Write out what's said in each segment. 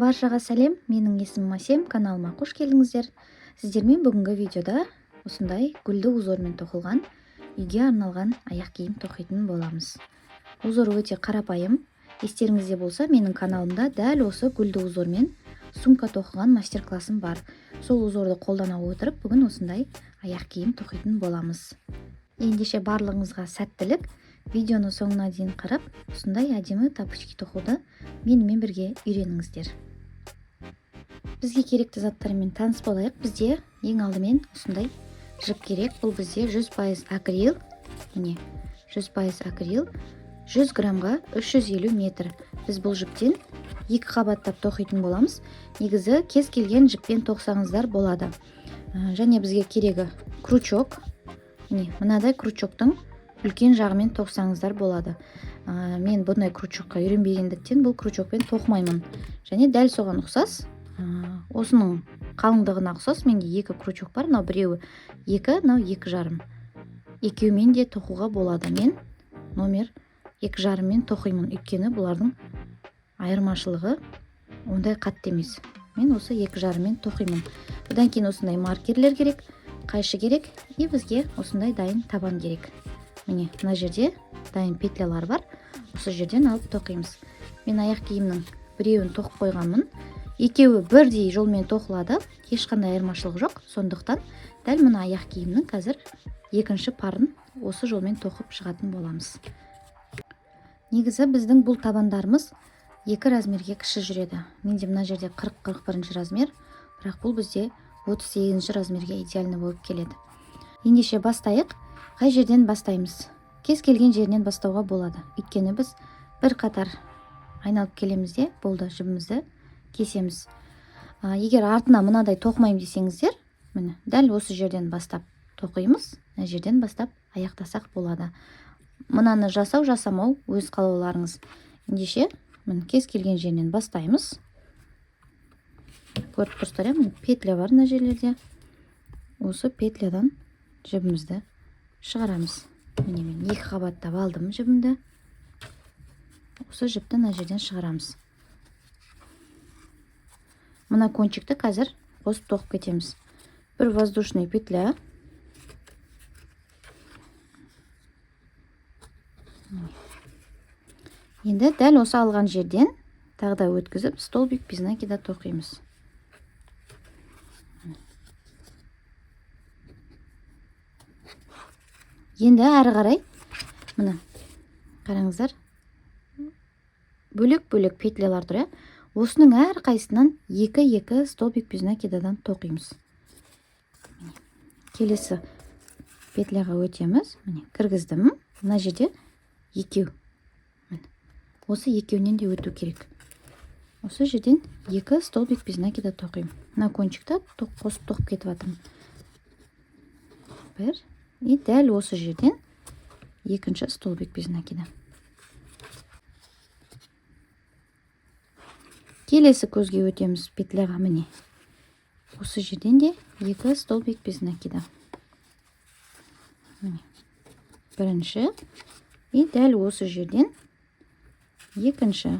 Баршаға сәлем, менің есімім Асем, каналыма қош келдіңіздер. Сіздермен бүгінгі видеода осындай гүлді узормен тоқылған үйге арналған аяқ киім тоқитын боламыз. Узор өте қарапайым. Естеріңізде болса, менің каналымда дәл осы гүлді узормен сумка тоқыған мастер-классым бар. Сол узорды қолдана отырып, бүгін осындай аяқ киім тоқитын боламыз. Ендеше барлығыңызға сәттілік. Видеоны соңына дейін қарап, осындай әдемі тапочки тоқуды менімен бірге үйреніңіздер. Бізге керекті заттармен таныс болайық. Бізде ең алдымен осындай жіп керек. Бұл бізде 100% акрил. Міне, 100% акрил. 100 граммға 350 метр. Біз бұл жіптен екі қабаттап тоқитын боламыз. Негізі кез келген жіппен тоқсаңыздар болады. Және бізге керегі крючок. Міне, мынадай крючоктың үлкен жағымен тоқсаңыздар болады. Мен бұндай крючокқа үйренбегендіктен бұл крючокпен тоқымаймын. Және дәл соған ұқсас, осының қалыңдығына ұқсас менде екі крючок бар. Мынау біреуі екі, мынау екі жарым. Екеуімен де тоқуға болады. Мен номер екі жарыммен тоқимын, өйткені бұлардың айырмашылығы ондай қатты емес. Мен осы екі жарыммен тоқимын. Одан кейін осындай маркерлер керек, қайшы керек и бізге осындай дайын табан керек. Міне, мына жерде дайын петлялар бар. Осы жерден алып тоқимыз. Мен аяқ киімнің біреуін тоқып қойғанмын. Екеуі бірдей жолмен тоқылады, ешқандай айырмашылық жоқ. Сондықтан дәл мына аяқ киімнің қазір екінші парын осы жолмен тоқып шығатын боламыз. Негізі біздің бұл табандарымыз екі размерге кіші жүреді. Менде мына жерде қырық бірінші размер, бірақ бұл бізде отыз сегізінші размерге идеально болып келеді. Ендеше бастайық. Қай жерден бастаймыз? Кез келген жерінен бастауға болады. Өйткені біз бір қатар айналып келеміз де, болды, жібімізді кесеміз. Егер артына мынадай тоқымаймын десеңіздер, міне, дәл осы жерден бастап тоқимыз, мына жерден бастап аяқтасақ болады. Мынаны жасау, жасамау өз қалауларыңыз. Ендеше, міне, кез келген жерінен бастаймыз. Көріп тұрсыздар, иә, міне петля бар мына жерлерде. Осы петлядан жібімізді шығарамыз. Міне, мен екі қабаттап алдым жібімді. Осы жіпті мына жерден шығарамыз. Мына кончикті қазір қосып тоқып кетеміз. Бір воздушный петля. Енді дәл осы алған жерден тағы да өткізіп столбик без накида тоқимыз. Енді әрі қарай міне қараңыздар, бөлек-бөлек петлялар тұр, иә? Осының әр қайсынан екі-екі столбик без накидадан тоқимыз. Міне, келесі петляға өтеміз. Міне, кіргіздім. Мына жерде екеу. Міне, осы екеуінен де өту керек. Осы жерден екі столбик без накида тоқимын. Мына кончикті қосып тоқып кетіп жатырмын. Бір. И дәл осы жерден екінші столбик без накида. Келесі көзге өтеміз петляға, міне. Осы жерден де екі столбик без накида. Міне. Бірінші. И дәл осы жерден екінші.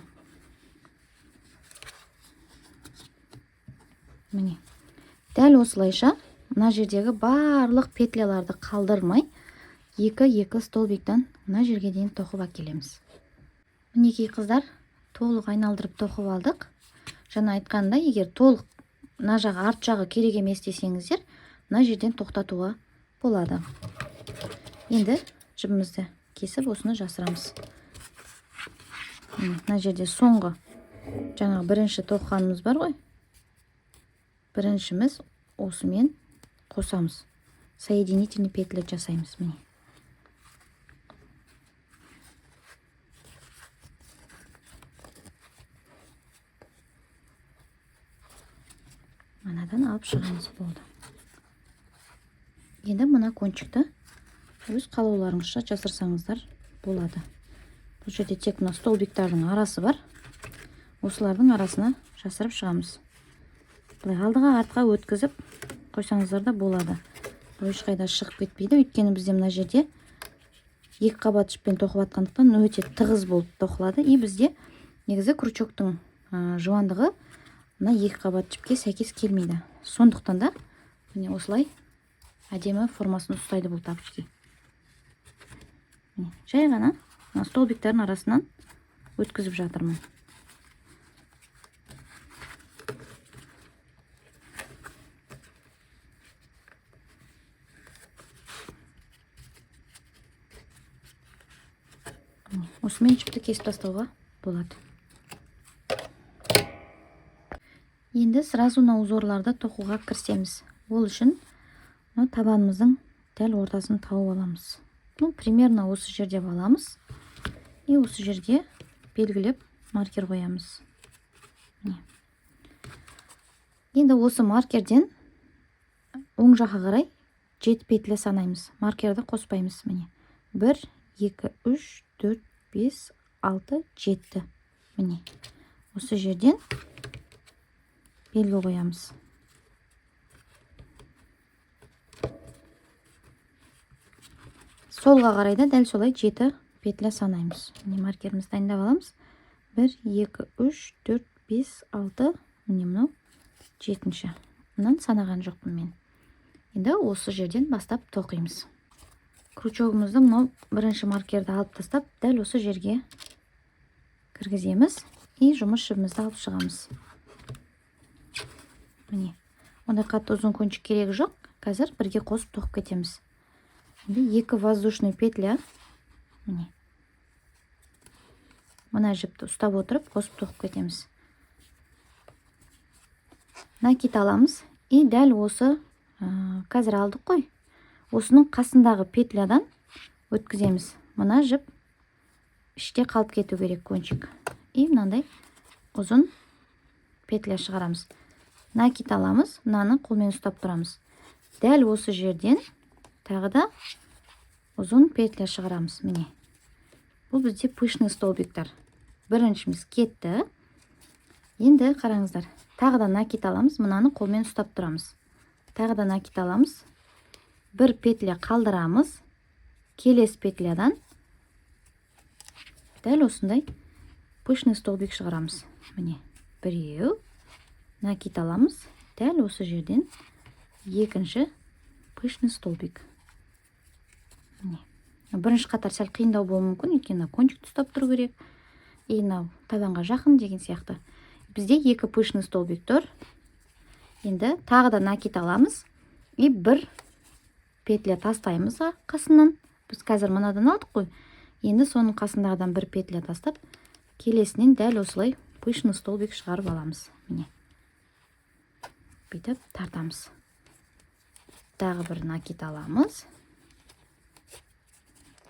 Міне. Дәл осылайша мына жердегі барлық петляларды қалдырмай екі-екі столбиктан мына жерге дейін тоқып әкелеміз. Мінекей қыздар, толық айналдырып тоқып алдық. Жаңа айтқандай, егер толық мына жағы, арт жағы керек емес десеңіздер, мына жерден тоқтатуға болады. Енді жібімізді кесіп осыны жасырамыз. Міне, мына жерде соңғы жаңағы бірінші тоқығанымыз бар ғой. Біріншіміз осымен қосамыз. Соединительный петля жасаймыз, міне. Анадан алып шығамыз, болды. Енді мына кончикті өз қалауларыңызша жасырсаңыздар болады. Бұл жерде тек мына столбиктардың арасы бар. Осылардың арасына жасырып шығамыз. Былай алдыға артқа өткізіп қойсаңыздар да болады. Бұл ешқайда шығып кетпейді, өйткені бізде мына жерде екі қабат жіппен тоқып жатқандықтан өте тығыз болып тоқылады. И бізде негізі крючоктың жуандығы Мына екі қабат жіпке сәйкес келмейді. Сондықтан да міне осылай әдемі формасын ұстайды бұл тапочки. Міне, жай ғана мына столбиктердің арасынан өткізіп жатырмын. Осымен жіпті кесіп тастауға болады. Енді сразу мына узорларды тоқуға кірісеміз. Ол үшін мына табанымыздың дәл ортасын тауып аламыз. Ну, примерно осы жерде аламыз. И осы жерге белгілеп маркер қоямыз. Міне. Енді осы маркерден оң жаққа қарай 7 петля санаймыз. Маркерді қоспаймыз. Міне. 1, 2, 3, 4, 5, 6, 7. Міне. Осы жерден белгі қоямыз. Солға қарай да дәл солай 7 петля санаймыз. Міне, маркерімізді дайындап аламыз. 1, 2, 3, 4, 5, 6. Міне, мынау 7-ші. Мынаны санаған жоқпын мен. Енді осы жерден бастап тоқимыз. Крючогымызды мынау бірінші маркерді алып тастап, дәл осы жерге кіргіземіз и жұмыс жібімізді алып шығамыз. Міне, ондай қатты ұзын кончик керегі жоқ. Қазір бірге қосып тоқып кетеміз. Енді 2 воздушный петля. Міне. Мына жіпті ұстап отырып қосып тоқып кетеміз. Накид аламыз и дәл осы, қазір алдық қой. Осының қасындағы петлядан өткіземіз. Мына жіп іште қалып кету керек кончик. И мынандай ұзын петля шығарамыз. Накид аламыз, мынаны қолмен ұстап тұрамыз. Дәл осы жерден тағы да ұзын петля шығарамыз. Міне. Бұл бізде пышный столбиктар. Біріншіміз кетті. Енді қараңыздар, тағы да накид аламыз, мынаны қолмен ұстап тұрамыз. Тағы да накид аламыз. Бір петля қалдырамыз. Келесі петлядан дәл осындай пышный столбик шығарамыз. Міне, біреу. Накид аламыз. Дәл осы жерден екінші пышный столбик. Міне. Бірінші қатар сәл қиындау болуы мүмкін, өйткені кончикті ұстап тұру керек. И мынау табанға жақын деген сияқты. Бізде екі пышный столбик тұр. Енді тағы да накид аламыз. И бір петля тастаймыз қасынан. Біз қазір мынадан алдық қой. Енді соның қасындағыдан бір петля тастап, келесінен дәл осылай пышный столбик шығарып аламыз. Міне. Бүйтіп тартамыз. Тағы бір накид аламыз.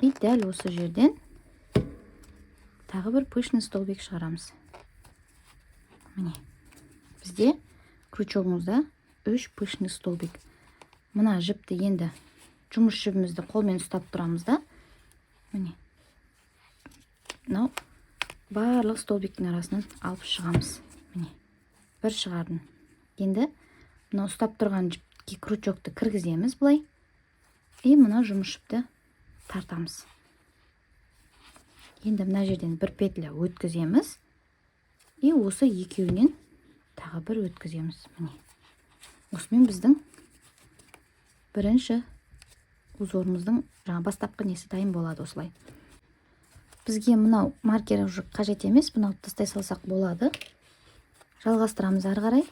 И дәл осы жерден тағы бір пышный столбик шығарамыз. Міне. Бізде крючогымызда 3 пышный столбик. Мына жіпті енді жұмыс жібімізді қолмен ұстап тұрамыз да. Міне. Мынау барлық столбиктің арасынан алып шығамыз. Міне. Бір шығардым. Енді мына ұстап тұрған жіпке крючокты кіргіземіз былай. И мына жұмыс жіпті тартамыз. Енді мына жерден бір петля өткіземіз. И осы екеуінен тағы бір өткіземіз. Міне. Осымен біздің бірінші узорымыздың жаңа бастапқы несі дайын болады осылай. Бізге мынау маркер уже қажет емес, бұны алып тастай салсақ болады. Жалғастырамыз ары қарай.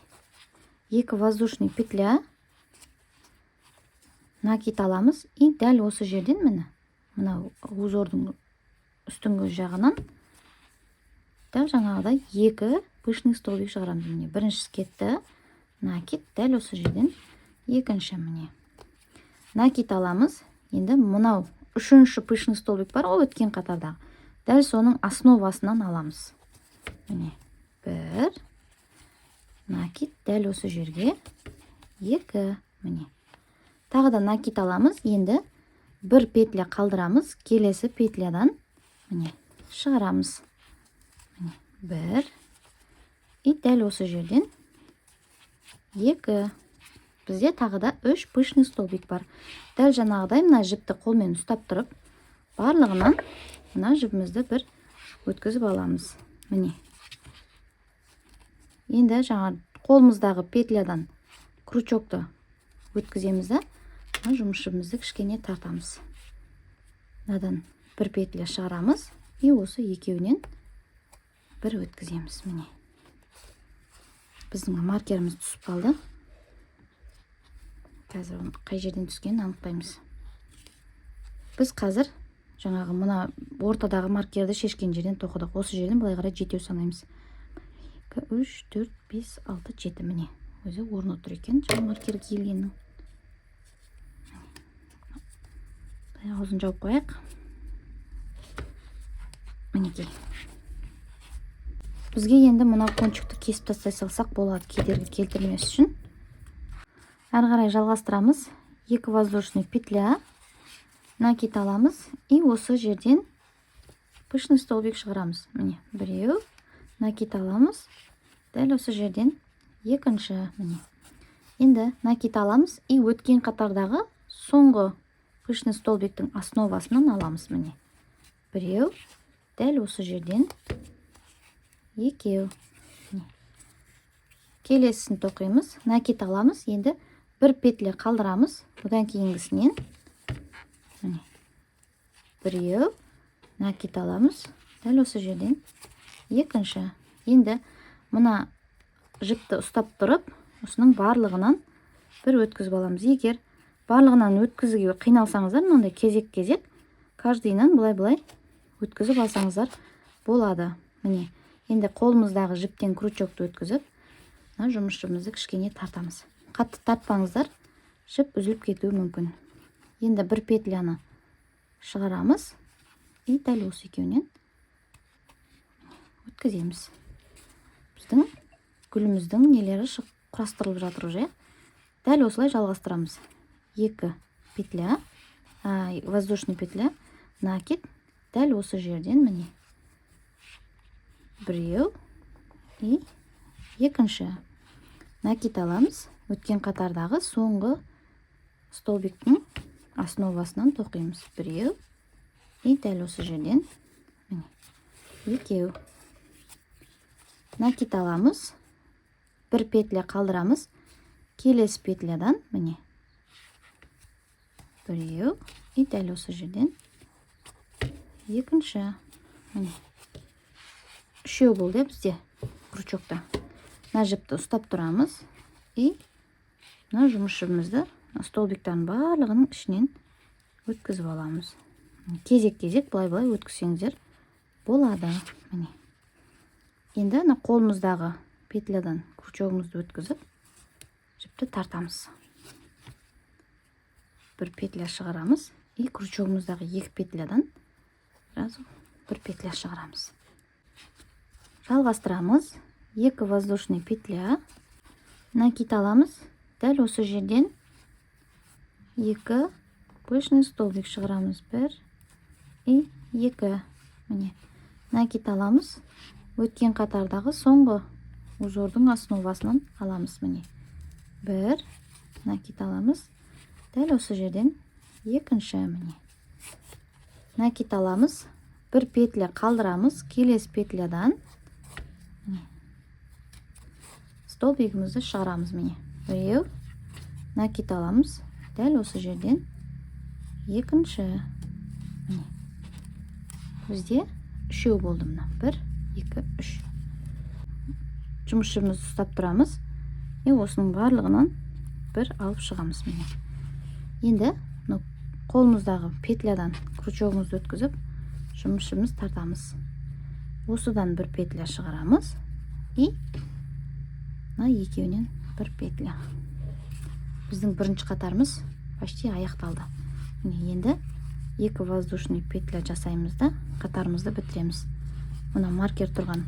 2 воздушный петля накид аламыз. И дәл осы жерден міне мынау узордың үстіңгі жағынан дәл жаңағыдай 2 пышный столбик шығарамыз. Міне біріншісі кетті. Накид дәл осы жерден екінші міне. Накид аламыз. Енді мынау үшінші пышный столбик бар ғой өткен қатардағы. Дәл соның основасынан аламыз. Міне бір накид дәл осы жерге 2 міне. Тағы да накид аламыз. Енді бір петля қалдырамыз. Келесі петлядан міне шығарамыз. Міне бір и дәл осы жерден 2. Бізде тағы да 3 пышный столбик бар. Дәл жаңағыдай мына жіпті қолмен ұстап тұрып, барлығынан мына жібімізді бір өткізіп аламыз. Міне. Енді жаңа қолымыздағы петлядан крючокты өткіземіз да, мына жұмыс жібімізді кішкене тартамыз. Мынадан бір петля шығарамыз и осы екеуінен бір өткіземіз. Міне, біздің маркеріміз түсіп қалды. Қазір оның қай жерден түскенін анықтаймыз. Біз қазір жаңағы мына ортадағы маркерді шешкен жерден тоқыдық. Осы жерден былай қарай жетеу санаймыз: 2, 3, 4, 5, 6, 7. Міне, өзі орны тұр екен жаңа маркер киілгеннің. Былай аузын жауып қояйық. Мінекей, бізге енді мына кончикті кесіп тастай салсақ болады, кедергі келтірмес үшін. Әрі қарай жалғастырамыз. Екі воздушный петля, накид аламыз и осы жерден пышный столбик шығарамыз. Міне, біреу. Накид аламыз, дәл осы жерден екінші. Міне, енді накид аламыз и өткен қатардағы соңғы пышный столбиктің основасынан аламыз. Міне, біреу, дәл осы жерден екеу. Міне. Келесісін тоқимыз, накид аламыз, енді бір петля қалдырамыз. Одан кейінгісінен, міне, біреу, накид аламыз, дәл осы жерден екінші. Енді мына жіпті ұстап тұрып, осының барлығынан бір өткізіп аламыз. Егер барлығынан өткізуге қиналсаңыздар, мынандай кезек кезек каждыйынан былай былай өткізіп алсаңыздар болады. Міне, енді қолымыздағы жіптен крючокты өткізіп, мына жұмыс жібімізді кішкене тартамыз. Қатты тартпаңыздар, жіп үзіліп кетуі мүмкін. Енді бір петляны шығарамыз и дәл осы екеуінен өткіземіз. Біздің гүліміздің нелері құрастырылып жатыр уже. Дәл осылай жалғастырамыз: екі петля, воздушный петля, накид, дәл осы жерден, міне, біреу и екінші. Накид аламыз, өткен қатардағы соңғы столбиктің основасынан тоқимыз: біреу и дәл осы жерден, міне, екеу. Накид аламыз, бір петля қалдырамыз. Келесі петлядан, міне, біреу и дәл осы жерден екінші. Міне, үшеу болды, иә, бізде крючокта. Мына жіпті ұстап тұрамыз и мына жұмыс жібімізді столбиктардың барлығының ішінен өткізіп аламыз. Кезек кезек былай былай өткізсеңіздер болады. Міне, енді мына қолымыздағы петлядан крючогымызды өткізіп, жіпті тартамыз. Бір петля шығарамыз и крючогымыздағы екі петлядан сразу бір петля шығарамыз. Жалғастырамыз: екі воздушный петля, накид аламыз, дәл осы жерден екі пышный столбик шығарамыз: бір и екі. Міне, накид аламыз, өткен қатардағы соңғы узордың основасынан аламыз. Міне, бір. Накид аламыз, дәл осы жерден екінші. Міне, накид аламыз, бір петля қалдырамыз. Келесі петлядан, міне, столбигімізді шығарамыз. Міне, біреу. Накид аламыз, дәл осы жерден екінші. Міне, бізде үшеу болды. Мына бір, екі, үш. Жұмыс жібімізді ұстап тұрамыз и осының барлығынан бір алып шығамыз. Міне, енді мынау қолымыздағы петлядан крючогымызды өткізіп, жұмыс жібімізді тартамыз. Осыдан бір петля шығарамыз и мына екеуінен бір петля. Біздің бірінші қатарымыз почти аяқталды. Міне, енді екі воздушный петля жасаймыз да, қатарымызды бітіреміз. Мына маркер тұрған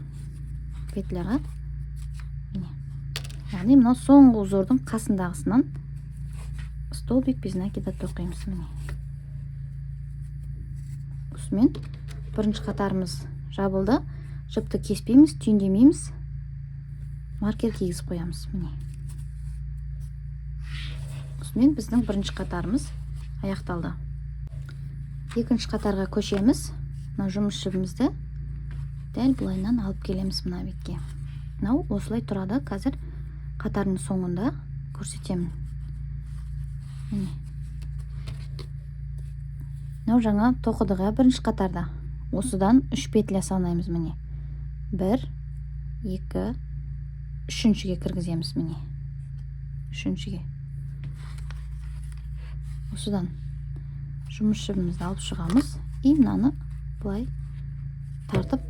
петляға, міне, яғни мынау соңғы узордың қасындағысынан столбик без накида тоқимыз. Міне, осымен бірінші қатарымыз жабылды. Жіпті кеспейміз, түйіндемейміз, маркер кигізіп қоямыз. Міне, осымен біздің бірінші қатарымыз аяқталды. Екінші қатарға көшеміз. Мына жұмыс жібімізді дәл былайынан алып келеміз мына бетке. Мынау осылай тұрады. Қазір қатардың соңында көрсетемін. Міне, мынау жаңа тоқыдық, иә, бірінші қатарда. Осыдан үш петля санаймыз. Міне, бір, екі, үшіншіге кіргіземіз. Міне, үшіншіге. Осыдан жұмыс жібімізді алып шығамыз и мынаны былай тартып,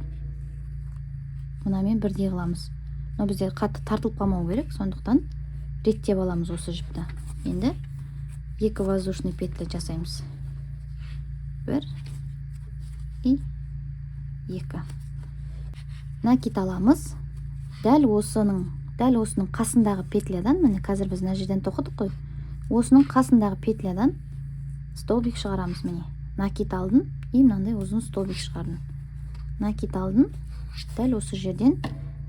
мынамен бірдей қыламыз. Мынау бізде қатты тартылып қалмау керек, сондықтан реттеп аламыз осы жіпті. Енді екі воздушный петля жасаймыз: бір и екі. Накид аламыз. Дәл осының қасындағы петлядан, міне, қазір біз мына жерден тоқыдық қой, осының қасындағы петлядан столбик шығарамыз. Міне, накид алдым и мынандай ұзын столбик шығардым. Накид алдым, дәл осы жерден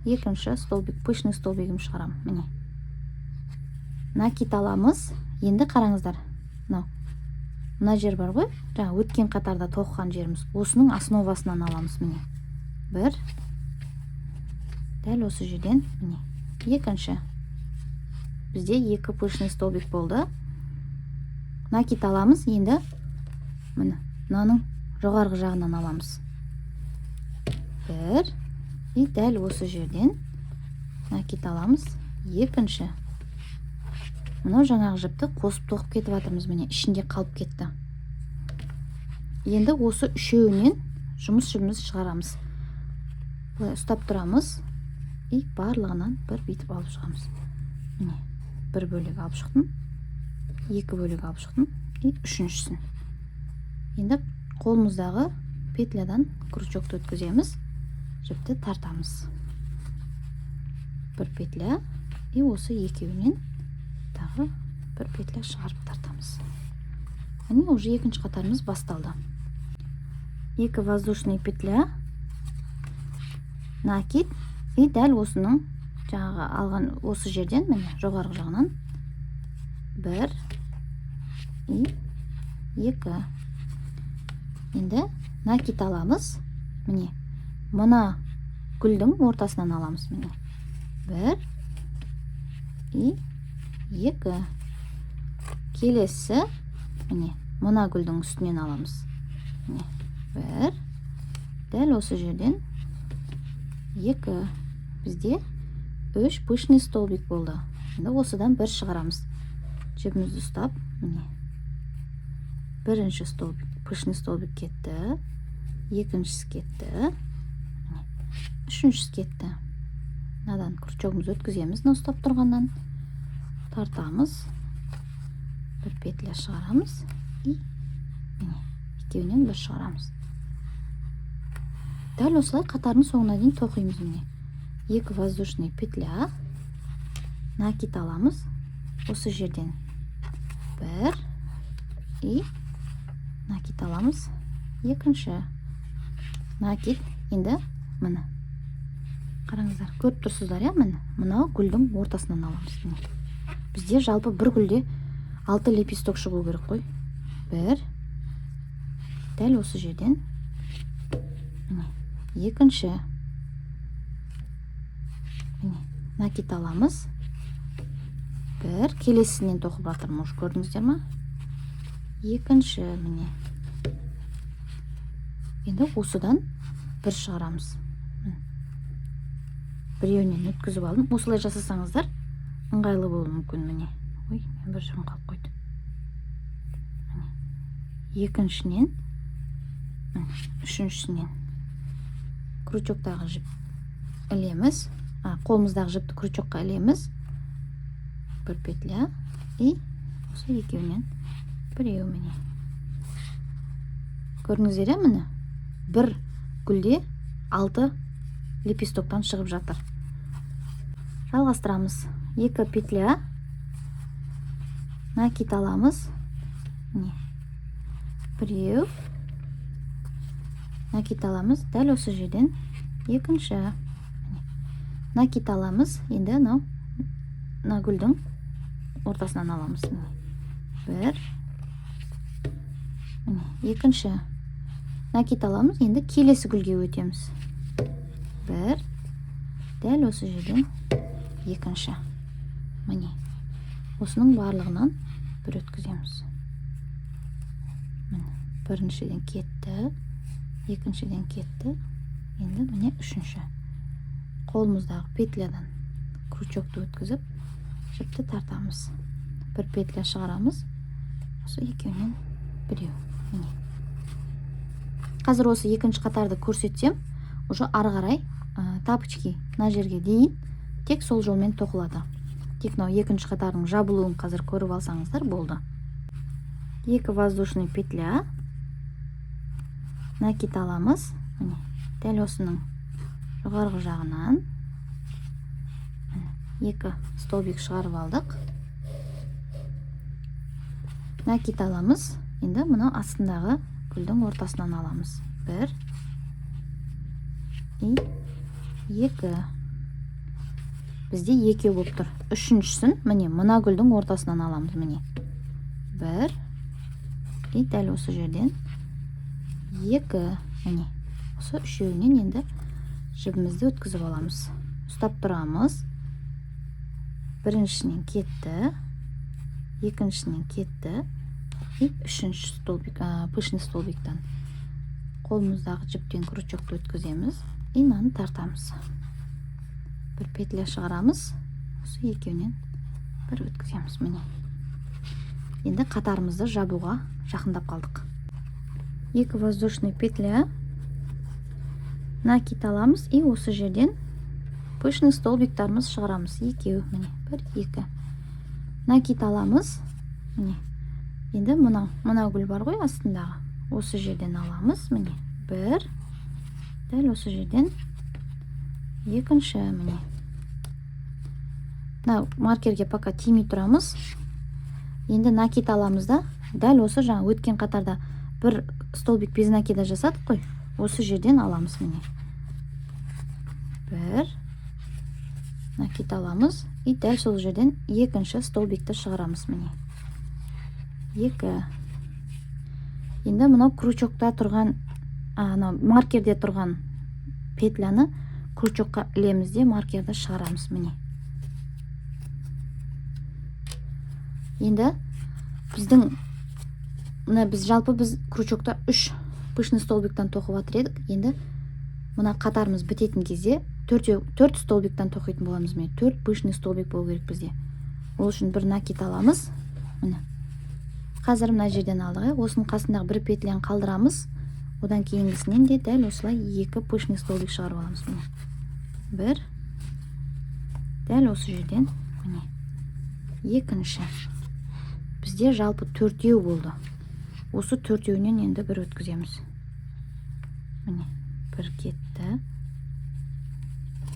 екінші столбик, пышный столбигім шығарамын. Міне, накид аламыз. Енді қараңыздар, мынау мына жер бар ғой, жаңа өткен қатарда тоқыған жеріміз, осының основасынан аламыз. Міне, бір, дәл осы жерден, міне, екінші. Бізде екі пышный столбик болды. Накид аламыз. Енді, міне, мынаның жоғарғы жағынан аламыз: бір и дәл осы жерден накид аламыз, екінші. Мынау жаңағы жіпті қосып тоқып кетіп жатырмыз. Міне, ішінде қалып кетті. Енді осы үшеуінен жұмыс жібімізді шығарамыз. Былай ұстап тұрамыз и барлығынан бір бүйтіп алып шығамыз. Міне, бір бөлек алып шықтым, екі бөлек алып шықтым и үшіншісін. Енді қолымыздағы петлядан крючокты өткіземіз, жіпті тартамыз, бір петля и осы екеуінен тағы бір петля шығарып тартамыз. Міне, уже екінші қатарымыз басталды. Екі воздушный петля, накид и дәл осының жаңағы алған осы жерден, міне, жоғарғы жағынан бір и екі. Енді накид аламыз. Міне, мына гүлдің ортасынан аламыз. Міне, бір и екі. Келесі, міне, мына гүлдің үстінен аламыз. Міне, бір, дәл осы жерден екі. Бізде үш пышный столбик болды. Енді осыдан бір шығарамыз. Жібімізді ұстап, міне, бірінші столбик, пышный столбик кетті, екіншісі кетті, міне, үшіншісі кетті. Мынадан крючогымызды өткіземіз, мына ұстап тұрғаннан тартамыз, бір петля шығарамыз и, міне, екеуінен бір шығарамыз. Дәл осылай қатардың соңына дейін тоқимыз. Міне, екі воздушный петля, накид аламыз. Осы жерден бір и накид аламыз, екінші накид. Енді, міне, қараңыздар, көріп тұрсыздар, иә? Міне, мынау гүлдің ортасынан аламыз. Міне, бізде жалпы бір гүлде алты лепесток шығу керек қой. Бір, дәл осы жерден, міне, екінші. Міне, накид аламыз, бір. Келесісінен тоқып жатырмын уже, көрдіңіздер ма? Екінші. Міне, енді осыдан бір шығарамыз. Міне. Біреуінен өткізіп алдым. Осылай жасасаңыздар, ыңғайлы болуы мүмкін. Міне, ой, мен бір жібім қалып қойды. Міне, екіншінен, міне, үшіншісінен крючоктағы жіп ілеміз, қолымыздағы жіпті крючокқа ілеміз, бір петля и осы екеуінен біреу. Міне, көрдіңіздер, иә? Міне, бір гүлде алты лепестоктан шығып жатыр. Жалғастырамыз. Екі петля, накид аламыз. Міне, біреу, накид аламыз, дәл осы жерден екінші. Міне, накид аламыз. Енді мынау мына гүлдің ортасынан аламыз. Міне, бір, міне, екінші. Накид аламыз. Енді келесі гүлге өтеміз. Бір, дәл осы жерден, міне, Дәл осы жерден екінші. Міне, осының барлығынан бір өткіземіз. Міне, біріншіден кетті, екіншіден кетті. Енді міне үшінші. Қолымыздағы петлядан крючокты өткізіп, жіпті тартамыз. Бір петля шығарамыз. Осы екеуінен біреу. Міне. Қазір осы екінші қатарды көрсетсем, уже ары қарай тапочки мына жерге дейін тек сол жолмен тоқылады. Тек мынау екінші қатардың жабылуын қазір көріп алсаңыздар болды. 2 воздушный петля накид аламыз. Міне, дәл осының жоғарғы жағынан міне, 2 столбик шығарып алдық. Накид аламыз. Енді мынау астындағы гүлдің ортасынан аламыз. 1 и 2. Бізде екеу болып тұр. Үшіншісін міне мына гүлдің ортасынан аламыз. Міне 1 и дәл осы жерден 2. Міне осы үшеуінен енді жібімізді өткізіп аламыз. Ұстап тұрамыз. Біріншісінен кетті, екіншісінен кетті и үшінші столбик, пышный столбиктан қолымыздағы жіптен крючокты өткіземіз и мынаны тартамыз. Бір петля шығарамыз, осы екеуінен бір өткіземіз. Міне, енді қатарымызды жабуға жақындап қалдық. 2 воздушный петля накид аламыз и осы жерден пышный столбиктарымыз шығарамыз. Екеу, міне, 1, 2. Накид аламыз. Міне, енді мынау гүл бар ғой астындағы, осы жерден аламыз. Міне, 1, дәл осы жерден екінші. Міне, мынау маркерге пока тимей тұрамыз. Енді накид аламыз да, дәл осы жаңа өткен қатарда бір столбик без накида жасадық қой, осы жерден аламыз. Міне, 1 накид аламыз и дәл сол жерден екінші столбикті шығарамыз. Міне, 2. Енді мынау крючокта тұрған, анау маркерде тұрған петляны крючокқа ілеміз де маркерді шығарамыз. Міне, енді біздің мына біз жалпы біз крючокта 3 пышный столбиктан тоқып жатыр едік. Енді мына қатарымыз бітетін кезде 4 столбиктан тоқитын боламыз. Міне, 4 пышный столбик болу керек бізде. Ол үшін бір накид аламыз. Міне, қазір мына жерден алдық, осының қасындағы бір петляны қалдырамыз. Одан кейінгісінен де дәл осылай 2 пышный столбик шығарып аламыз. Міне, 1, дәл осы жерден міне екінші. Бізде жалпы төртеу болды. Осы төртеуінен енді бір өткіземіз. Міне, 1 кетті,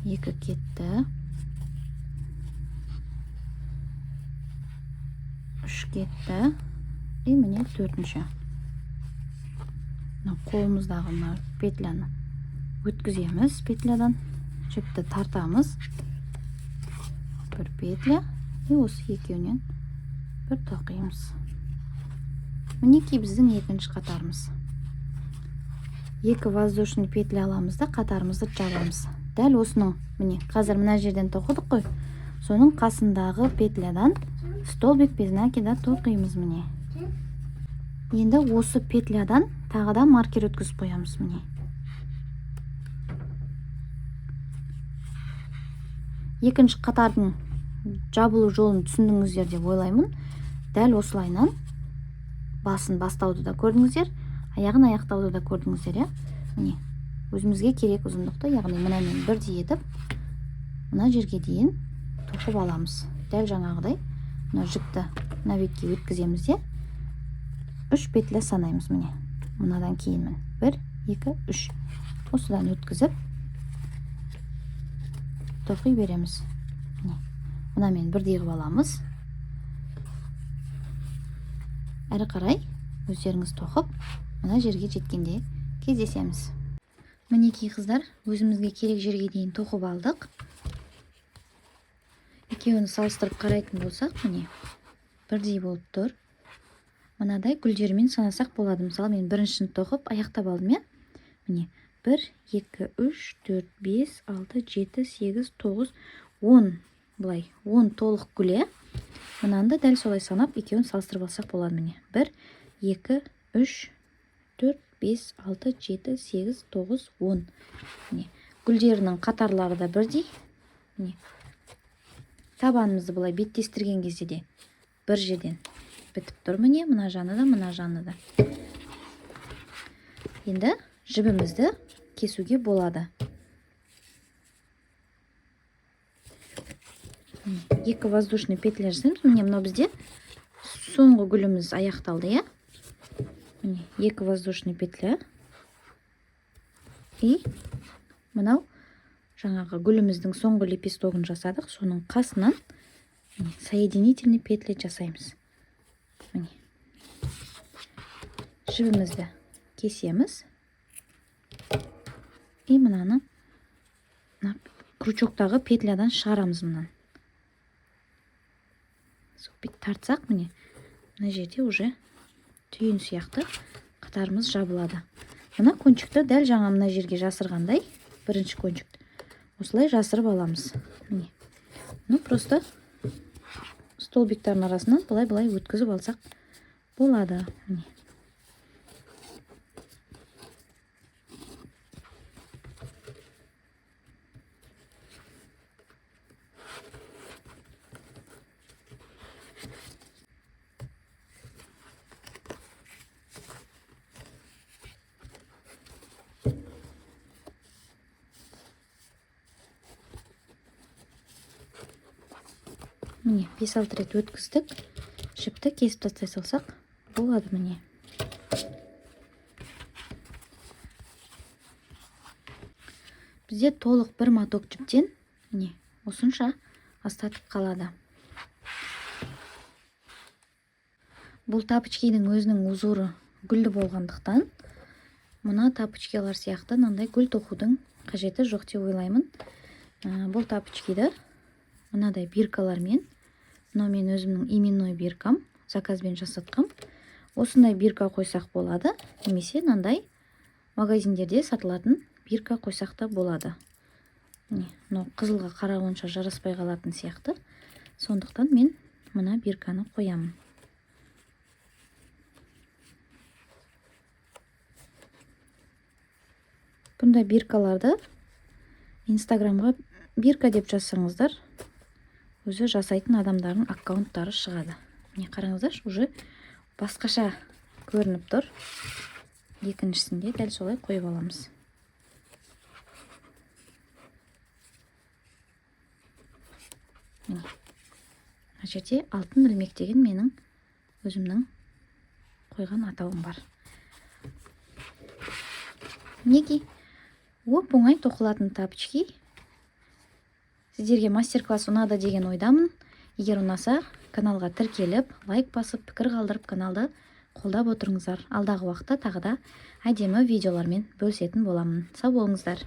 2 кетті, 3 кетті и міне төртінші. Мына қолымыздағы мына петляны өткіземіз, петлядан жіпті тартамыз, бір петля и осы екеуінен бір тоқимыз. Мінекей біздің екінші қатарымыз. 2 воздушный петля аламыз да қатарымызды жабамыз. Дәл осының, міне, қазір мына жерден тоқыдық қой, соның қасындағы петлядан столбик без накида тоқимыз. Міне, енді осы петлядан тағы да маркер өткізіп қоямыз. Міне, екінші қатардың жабылу жолын түсіндіңіздер деп ойлаймын. Дәл осылайынан басын бастауды да көрдіңіздер, аяғын аяқтауды да көрдіңіздер, иә? Міне, өзімізге керек ұзындықты, яғни мынамен бірдей етіп мына жерге дейін тоқып аламыз. Дәл жаңағыдай мына жіпті мына бетке өткіземіз де 3 петля санаймыз. Міне, мынадан кейін міне 1, 2, 3. Осыдан өткізіп тоқи береміз. Міне, мынамен бірдей қылып аламыз. Әрі қарай өздеріңіз тоқып, мына жерге жеткенде кездесеміз. Мінекей қыздар, өзімізге керек жерге дейін тоқып алдық. Екеуін салыстырып қарайтын болсақ, міне, бірдей болып тұр. Мынадай гүлдермен санасақ болады. Мысалы, мен біріншісін тоқып аяқтап алдым, иә? Міне, 1, 2, 3, 4, 5, 6, 7, 8, 9, 10. Былай 10 толық гүл, иә. Мынаны да дәл солай санап, екеуін салыстырып алсақ болады міне. 1, 2, 3, 4, 5, 6, 7, 8, 9, 10. Міне, гүлдерінің қатарлары да бірдей. Міне, табанымызды былай беттестірген кезде де бір жерден бітіп тұр міне, мына жаны да, мына жаны да. Енді жібімізді кесуге болады. Екі воздушный петля жасаймыз. Міне, мынау бізде соңғы гүліміз аяқталды, иә? Міне, екі воздушный петля. И мынау жаңағы гүліміздің соңғы лепестогын жасадық. Соның қасынан міне, соединительный петля жасаймыз. Міне, жібімізді кесеміз. И мынаны мына крючоктағы петлядан шығарамыз мынаны. Сол бүйтіп тартсақ, міне, мына жерде уже түйін сияқты қатарымыз жабылады. Мына кончикті дәл жаңа мына жерге жасырғандай, бірінші кончикті осылай жасырып аламыз. Міне. Ну, просто столбиктардың арасынан былай-былай өткізіп алсақ болады. Міне. Міне, 5-6 рет өткіздік. Жіпті кесіп тастай салсақ болады міне. Бізде толық бір моток жіптен міне осынша остаток қалады. Бұл тапочкидің өзінің узоры гүлді болғандықтан мына тапочкилар сияқты мынандай гүл тоқудың қажеті жоқ деп ойлаймын. Бұл тапочкиді мынадай биркалармен, мынау мен өзімнің именной биркам, заказбен жасатқам. Осындай бирка қойсақ болады, немесе мынандай магазиндерде сатылатын бирка қойсақ та болады. Міне, мынау қызылға қара онша жараспай қалатын сияқты. Сондықтан мен мына бирканы қоямын. Бұндай биркаларды Инстаграмға бирка деп жазсаңыздар, өзі жасайтын адамдардың аккаунттары шығады. Міне, қараңыздаршы, уже басқаша көрініп тұр. Екіншісінде дәл солай қойып аламыз. Міне, мына жерде алтын ілмек деген менің өзімнің қойған атауым бар. Мінекей, оп-оңай тоқылатын тапочки. Сіздерге мастер-класс ұнады деген ойдамын. Егер ұнаса, каналға тіркеліп, лайк басып, пікір қалдырып, каналды қолдап отырыңыздар. Алдағы уақытта тағы да әдемі видеолармен бөлісетін боламын. Сау болыңыздар.